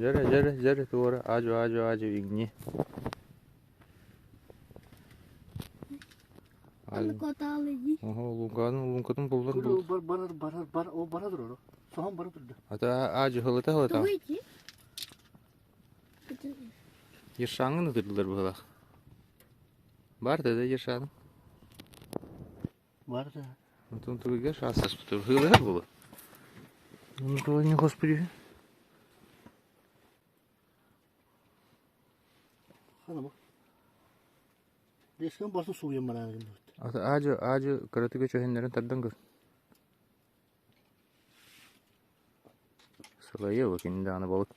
Дьэрэ, дьэрэ, дьэрэ, туора, аадьу, аадьу, аадьу, игни. Луҥкатын, луҥкатын буллар бул. Бар барар барар бар о бара турар. Соһон бара турда. Ата аадьу хылыта хылыта. Ершаңын ытырдылар быһылах. Бар да да ершаның. Бар да. Онтон тугуга шассаспыт хылыһар буолу. Ну, не господи. Хана бу. Дескен басы сууйан баран гынныбыт. Ата аадьу аадьу кыратыга чөһүннэрин тардан көр. Сылайа бу кини даҕаны балык.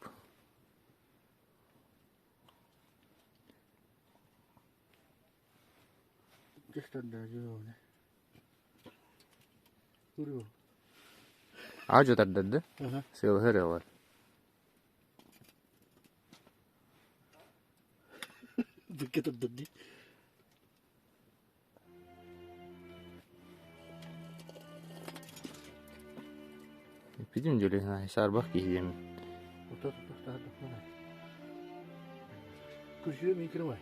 Аадьу тардарды. Сыалыһар ылар. Быкка тардарды. Эппитим дьүлү, саарбах киһи диэмин. Күрсүө микровай.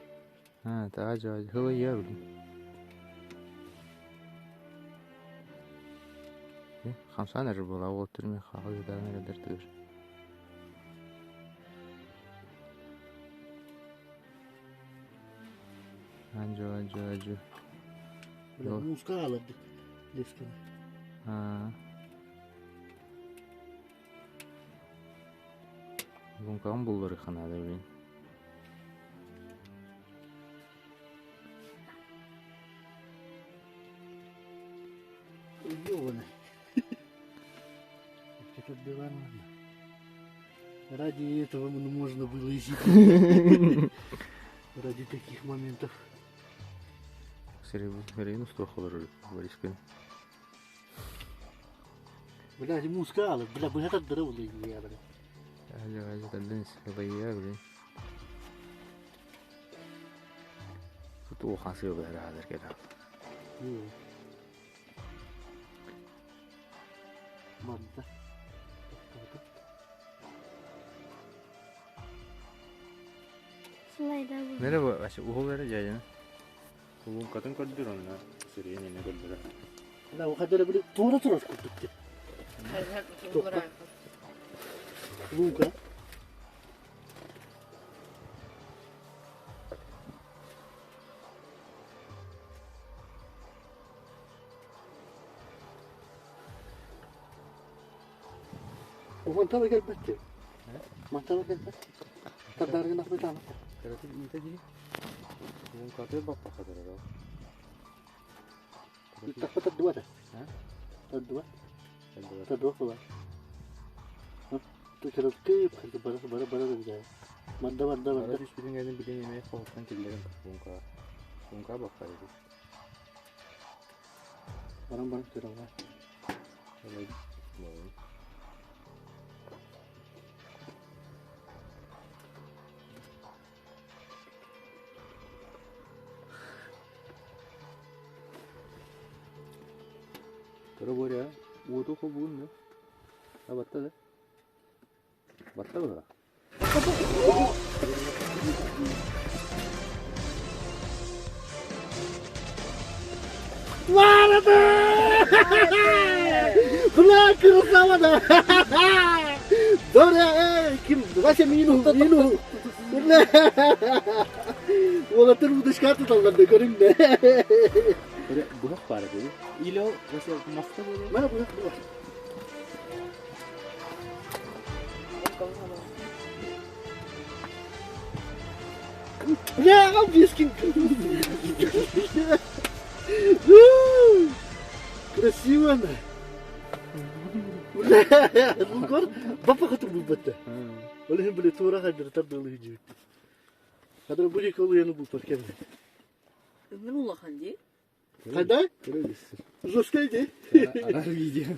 А, таажа, хылыйа блин. Хамсаан эрэр буолаа, уолаттар эмиэ хаҕа ыытаан эрэллэр тыгыр. Анжу, анжу, анжу. Бля, муска аларды. Лескini. Аа. Луҥкаҕын булларыахха наада блин. Ёбаный. Ради этого ну, можно было и сидеть. Ради таких моментов. Сирин устуох олорор Борискын. Бля, музыка алып, бля, быһа тардара булый я, бля. Әлі әлі тардын сылайя, блин. Туохан сыылыһар аалар кэлэ. Манта. Нere bu? Aşı уһул эрэ дьайына. Луҥкатын көрдүр онно сириин эмиэ көрдөрөр. Бля, у хадара били туора турар курдук ти. Лука. Мантан кэлбэт Мантан кэлбэт. Тардаргын ахбытаама. Кыратык иитэ дии. Луҥкаты баппаха турар. Тахпа тардыбата. Тардыба. Тардыба кылар. Кыралты бара бара бара да Манда манда Бара манда. түспүтүн кэлин билин эмиэ хоһуттан киллэрэн луҥка. Луҥка баппа дии. Баран баран көрөҕө. Көрө боря, уоту холбуун да. А батта да? Батта да? Бля, красава да! Добре, эй, ким? Вася мину, мину. Бля! Уолаттар удочка туталлар да көрүҥ да. Быһах баар этэ. Или ол Вася маста буолуо? Мана быһах быһах. Бля, бескин. Красиво она. Бля, ну көр, бапа хотур булбатта. Ол иһин били туора хайдары тардыылыы дьибит. Хадыр бу диэки олуйаны булпат кэллэ. Мин улахан дии. Хайда? Жесткий дии. Арар видео.